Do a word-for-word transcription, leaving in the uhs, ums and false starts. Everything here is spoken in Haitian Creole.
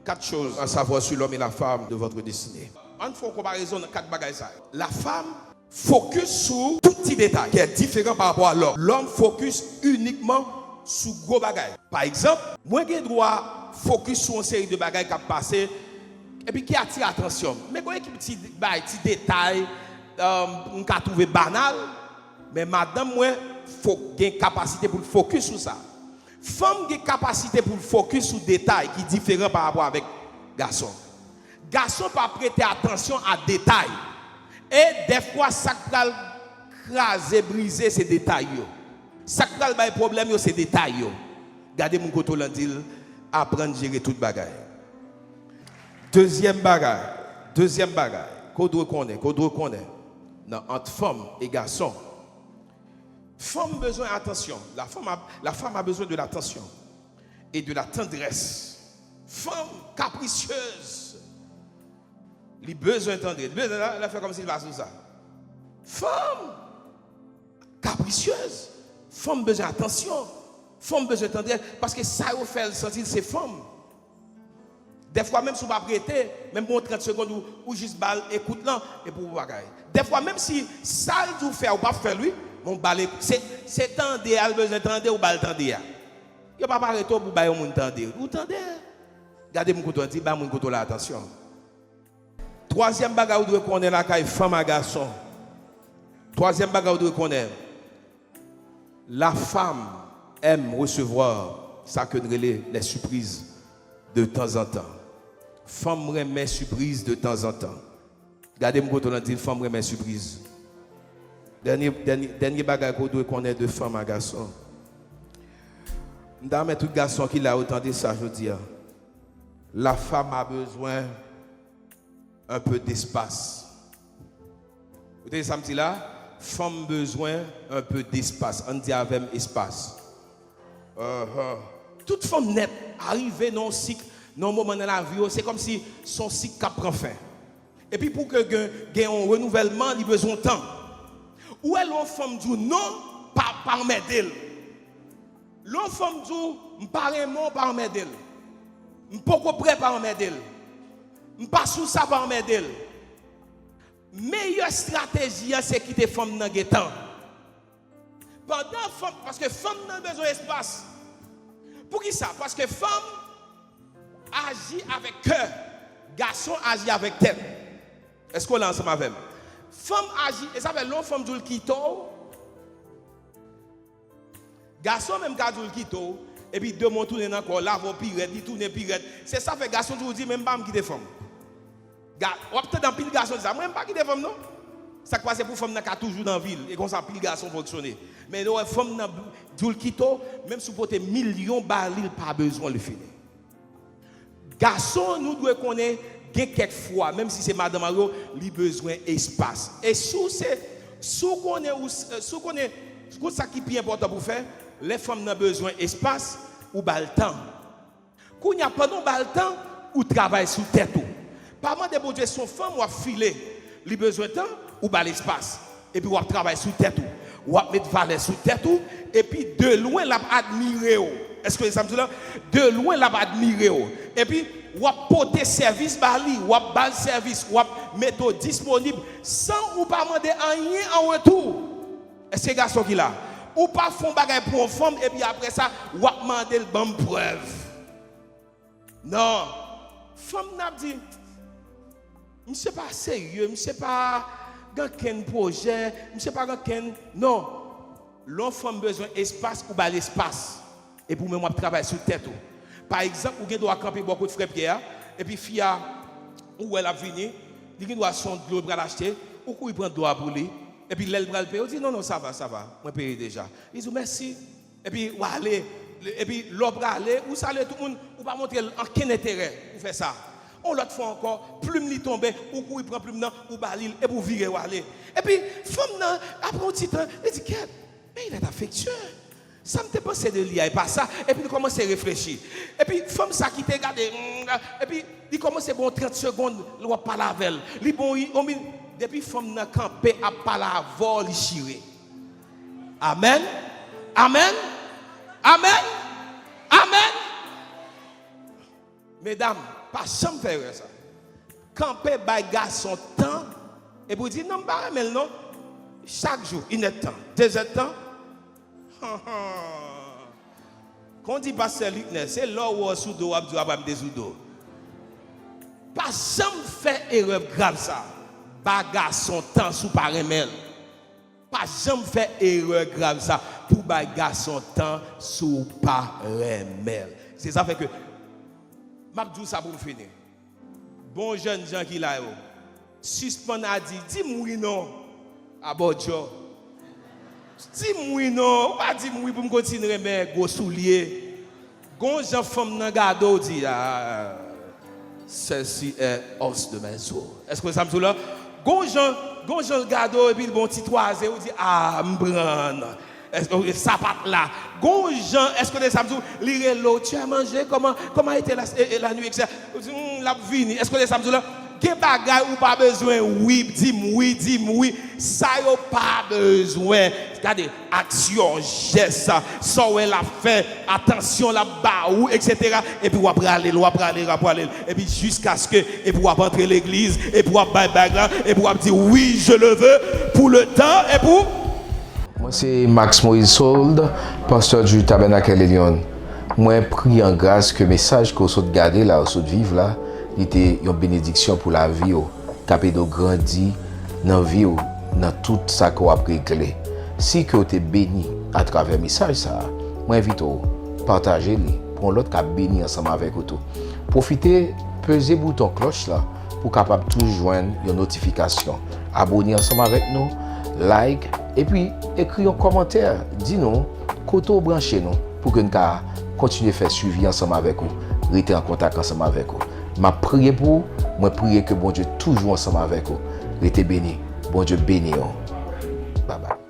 Quatre choses à savoir sur l'homme et la femme de votre destinée. Ann fè yon konparezon nan kat bagay sa yo. La femme focus sou tout ti detay qui est différent par rapport à l'homme. L'homme focus uniquement sou gwo bagay. Pa egzanp, mwen gen dwa focus sou yon seri de bagay k ap pase epi ki atire atansyon m. Men gen yon ekip ti bay, ti detay, um, m ka twouve banal, men madanm mwen fo-, gen kapasite pou l focus sou sa. Fanm gen kapasite pou l focus sou detay ki diferan pa rapò avèk gason. Gason pa prete atansyon a detay. E dèfwa, sa k pral kraze, brize, se detay yo. Sa k pral bay pwoblèm yo, se detay yo. Gade moun kote w lan, di l, aprann jere tout bagay. Dezyèm bagay, dezyèm bagay, ke w dwe konnen, ke w dwe konnen, nan, ant fanm e gason. Fanm bezwen atansyon. La femme a, la femme a besoin de l'attention et de la tendresse. Fanm capricieuse. Li bezwen tandrès. Li bezwen, la, la fè kòmsi li pa sou sa. Fanm capricieuse. Fanm bezwen atansyon. Fanm bezwen tandrès. Paske sa yo fè l santi l se fanm. Dèfwa, menm si w p ap rete, menm pou yon trant segonn, ou, ou jis ba l ekout lan, epi w bagay. Dèfwa, menm si sa l di w fè a, ou p ap fè l, wi, men w ba l ekout. Se, se tande a l bezwen tande, ou ba l tande a. Yo pa parèt ou pou bay yon moun tande. Ou tande. Gade moun kote w, di, ba moun kote w la atansyon. Twazyèm bagay ou dwe konnen lakay fanm a gason. Twazyèm bagay ou dwe konnen. La femme aime recevoir sa ke n rele les surprises de temps en temps. Fanm renmen sipriz de temps en temps. Gade m kote w lan, di l, fanm renmen sipriz. Dènye, dènye, dènye bagay ke w dwe konnen de fanm a gason. M ta renmen tout gason ki la yo tande sa jodi a. La femme a besoin un peu d'espace. Ou tande sa m di la? Fanm bezwen un peu d'espace. Ann di avè m, espas. Ahan. Tout fanm nèt a rive nan yon sik, nan yon moman nan lavi yo, se kòmsi se yon sik k ap pran fen. Epi pou ke gen, gen yon renouvèlman, li bezwen tan. Ou wè lè yon fanm di w non, pa, pa anmède l. Lè yon fanm di w, m pa renmen w, pa anmède l. M poko prè, pa anmède l. M pa sou sa, pa anmède l. Meyè estrateji a, se kite fanm nan gen tan. Pandan fanm, paske fanm nan bezwen espas. Poukisa? Paske fanm aji avèk kè, gason aji avèk tèt. Èske w la ansanm avè m? Fanm aji, e sa fè lè yon fanm di w l kite w, gason menm ka di w l kite w, epi demen w tounen nan kò w, lave w pi rèd, li tounen pi rèd. Se sa fè gason toujou di, men m pa janm kite fanm. Ga-, w ap tande anpil gason di sa, mwen m pa kite fanm non. Sa k pase pou fanm nan ka toujou nan vi l, e konsa anpil gason fonksyone. Men lè w wè fanm nan di w l kite w, menm si w pote milyon ba li, l pa bezwen w, li fini. Gason, nou dwe konnen, gen kèk fwa, menm si se madanm a yo, li bezwen espas. E si w se, si w konnen, ou, si w konnen, konnen sa ki pi enpòtan pou w fè, lè fanm nan bezwen espas, ou ba l tan. Kounye a, pandan w ba l tan, ou travay sou tèt ou. Pa mande Bondye si yon fanm w ap file, li bezwen tan, ou ba l espas. Epi w ap travay sou tèt ou. W ap met valè sou tèt ou. Epi de lwen, l ap admire w. Èske w sa m di la? De lwen, l ap admire w. Epi w ap pote sèvis ba li, w ap ba l sèvis, w ap mete w disponib san ou pa mande anyen an retou. Èske gason ki la? Ou pa fè yon bagay pou yon fanm, epi apre sa, w ap mande l ban m prèv. Non. Fanm nan ap di, misye pa serye, misye pa gen kenn pwojè, misye pa gen kenn, non. Lè yon fanm bezwen espas, ou ba l espas. Epi ou menm w ap travay sou tèt ou. Pa egzanp, ou gen dwa kanpe bò kot frè Pyè a, epi fi a, ou wè l ap vini, li gen dwa se yon dlo l pral achte, ou kouri pran dlo a pou li, epi lè l pral peye, ou di, non, non, sa va, sa va, mwen peye deja. Li di w, mèsi. Epi w ale. Epi lè w prale, ou salye tout moun, ou pa montre l ankenn enterè pou fè sa. Yon lòt fwa ankò, plim li tonbe, ou kouri pran plim nan, ou ba li l, epi w vire w ale. Epi fanm nan, apre yon ti tan, li di, kèt, mais il est affectueux. Sa m te panse de li a, e pa sa. Epi li kòmanse reflechi. Epi fanm sa ki te gade, mm, epi li kòmanse ba w trant segonn, lè w ap pale avè l. Li ba w yon minit. Depi fanm nan kanpe ap pale avè w, li chire. Amèn. Amèn. Amèn. Amèn. Medam, Pa janm fè erè sa. Kanpe bay gason tan, epi w di, "Non, m pa renmen l non." Chak jou, inèdtan, dezèdtan. Kon di pastè Liknè, se lè w wè w sou do, w ap di, "W ap mete sou do." Pa janm fè erè grav sa. Ba gason tan si w pa renmen l. Pa janm fè erè grav sa pou bay gason tan si w pa renmen l. Se sa fè ke m ap di w sa pou m fini. Bon jèn jan ki la yo, sispann a di, "Di m wi non." Abòdjò. "Di m wi non." Ou pa di m wi pou m kontinye renmen gwo soulye. Gon jan fanm nan gade w di, "Ah, celle-ci est os de mes os." Èske w sa m sou la? Gon jan, gon jan l gade w epi l bon ti twaze, ou di, "Ah, m pran." Èske w sapat la? Gon jan, èske w te sa m sou? Li rele w, "Tu as mangé? Comment, comment a été la, et, et la nuit?" et cetera. Ou di, "Hmm, l ap vini." Èske w te sa m sou la? Gen bagay ou pa bezwen wi, di m wi, di m wi. Sa yo pa bezwen. Gade, aksyon, jès, sa w wè l ap fè, atansyon l ap ba ou, et cetera. Epi w ap rale l, w ap rale l, w ap rale l. Epi jiskaske, epi w ap antre legliz, epi w ap bay bag la, epi w ap di, "Oui, je le veux pour le temps et pour." Mwen se Max Moïse Sold, pastè du Tabernacle Elion. Mwen priye an gras ke mesaj ke w sot gade la, w sot viv la, li te yon benediksyon pou lavi w. K ap ede w grandi nan vi w, nan tout sa ke w ap regle. Si ke w te beni atravè mesaj sa a, mwen envite w pataje li pou yon lòt ka beni ansanm avèk ou tou. Pwofite peze bouton klòch la pou w kapab toujou jwenn yon notifikasyon. Abòne ansanm avèk nou, like, epi ekri yon kòmantè. Di nou kote w branche nou pou ke n ka kontinye fè swivi ansanm avèk ou, rete an kontak ansanm avèk ou. M ap priye pou ou, mwen priye ke Bondye toujou ansanm avèk ou. Rete beni. Bondye beni w. Babay.